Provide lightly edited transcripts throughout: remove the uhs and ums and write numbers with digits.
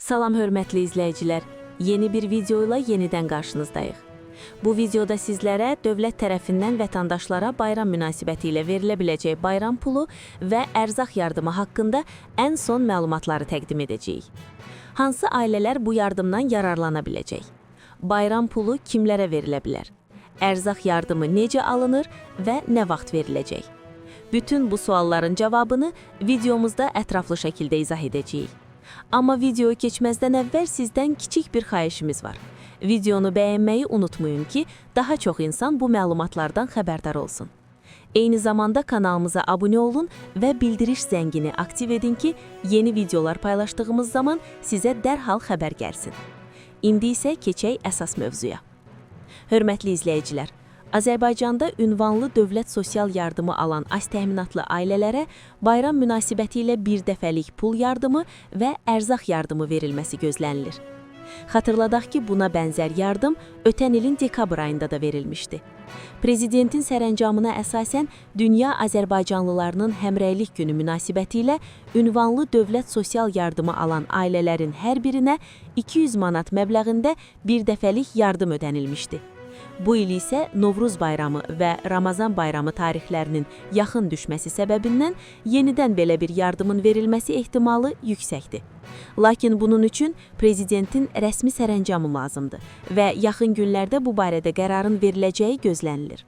Salam hörmətli izləyicilər. Yeni bir videoyla yenidən qarşınızdayıq. Bu videoda sizlərə dövlət tərəfindən vətəndaşlara bayram münasibəti ilə verilə biləcək bayram pulu və ərzaq yardımı haqqında ən son məlumatları təqdim edəcəyik. Hansı ailələr bu yardımdan yararlana biləcək? Bayram pulu kimlərə verilə bilər? Ərzaq yardımı necə alınır və nə vaxt veriləcək? Bütün bu sualların cavabını videomuzda ətraflı şəkildə izah edəcəyik. Amma videoyu keçməzdən əvvəl sizdən kiçik bir xahişimiz var. Videonu bəyənməyi unutmayın ki, daha çox insan bu məlumatlardan xəbərdar olsun. Eyni zamanda kanalımıza abunə olun və bildiriş zəngini aktiv edin ki, yeni videolar paylaşdığımız zaman sizə dərhal xəbər gəlsin. İndi isə keçək əsas mövzuya. Hörmətli izləyicilər, Azərbaycanda ünvanlı dövlət sosial yardımı alan az təminatlı ailələrə bayram münasibəti ilə bir dəfəlik pul yardımı və ərzaq yardımı verilməsi gözlənilir. Xatırladaq ki, buna bənzər yardım ötən ilin dekabr ayında da verilmişdi. Prezidentin sərəncamına əsasən Dünya Azərbaycanlılarının Həmrəylik Günü münasibəti ilə ünvanlı dövlət sosial yardımı alan ailələrin hər birinə 200 manat məbləğində bir dəfəlik yardım ödənilmişdi. Bu il isə Novruz bayramı və Ramazan bayramı tarixlərinin yaxın düşməsi səbəbindən yenidən belə bir yardımın verilməsi ehtimalı yüksəkdir. Lakin bunun üçün prezidentin rəsmi sərəncamı lazımdır və yaxın günlərdə bu barədə qərarın veriləcəyi gözlənilir.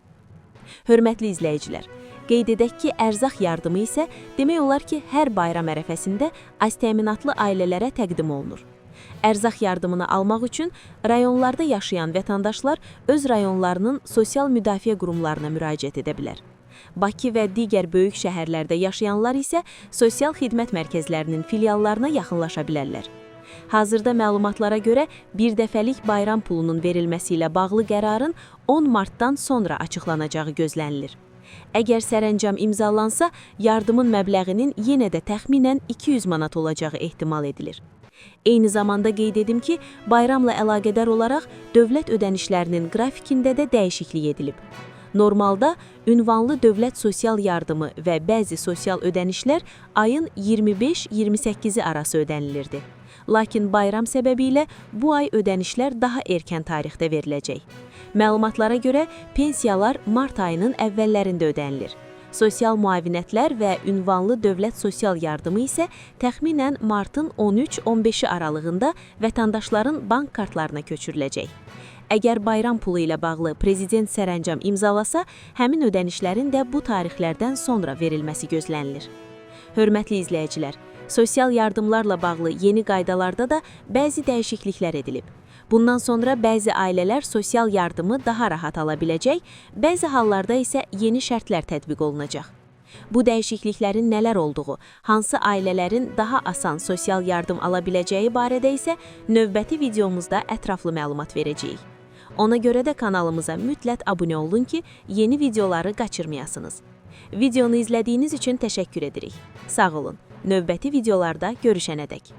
Hörmətli izləyicilər, qeyd edək ki, ərzaq yardımı isə demək olar ki, hər bayram ərəfəsində az təminatlı ailələrə təqdim olunur. Ərzaq yardımını almaq üçün rayonlarda yaşayan vətəndaşlar öz rayonlarının sosial müdafiə qurumlarına müraciət edə bilər. Bakı və digər böyük şəhərlərdə yaşayanlar isə sosial xidmət mərkəzlərinin filiallarına yaxınlaşa bilərlər. Hazırda məlumatlara görə bir dəfəlik bayram pulunun verilməsi ilə bağlı qərarın 10 martdan sonra açıqlanacağı gözlənilir. Əgər sərəncam imzalansa, yardımın məbləğinin yenə də təxminən 200 manat olacağı ehtimal edilir. Eyni zamanda qeyd edim ki, bayramla əlaqədar olaraq dövlət ödənişlərinin qrafikində də dəyişiklik edilib. Normalda ünvanlı dövlət sosial yardımı və bəzi sosial ödənişlər ayın 25-28-i arası ödənilirdi. Lakin bayram səbəbilə bu ay ödənişlər daha erkən tarixdə veriləcək. Məlumatlara görə pensiyalar mart ayının əvvəllərində ödənilir. Sosial müavinətlər və ünvanlı dövlət sosial yardımı isə təxminən martın 13-15-i aralığında vətəndaşların bank kartlarına köçürüləcək. Əgər bayram pulu ilə bağlı prezident sərəncam imzalasa, həmin ödənişlərin də bu tarixlərdən sonra verilməsi gözlənilir. Hörmətli izləyicilər, sosial yardımlarla bağlı yeni qaydalarda da bəzi dəyişikliklər edilib. Bundan sonra bəzi ailələr sosial yardımı daha rahat ala biləcək, bəzi hallarda isə yeni şərtlər tətbiq olunacaq. Bu dəyişikliklərin nələr olduğu, hansı ailələrin daha asan sosial yardım ala biləcəyi barədə isə növbəti videomuzda ətraflı məlumat verəcəyik. Ona görə də kanalımıza mütləq abunə olun ki, yeni videoları qaçırmayasınız. Videonu izlədiyiniz üçün təşəkkür edirik. Sağ olun. Növbəti videolarda görüşənədək.